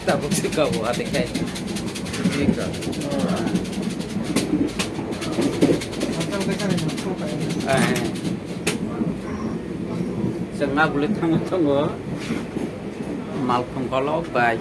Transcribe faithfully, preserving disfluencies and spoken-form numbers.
Tabuk se kabo hati khai. Ika. Eh. Chwng na bwlwi thango thango. Malkhung kolok bai.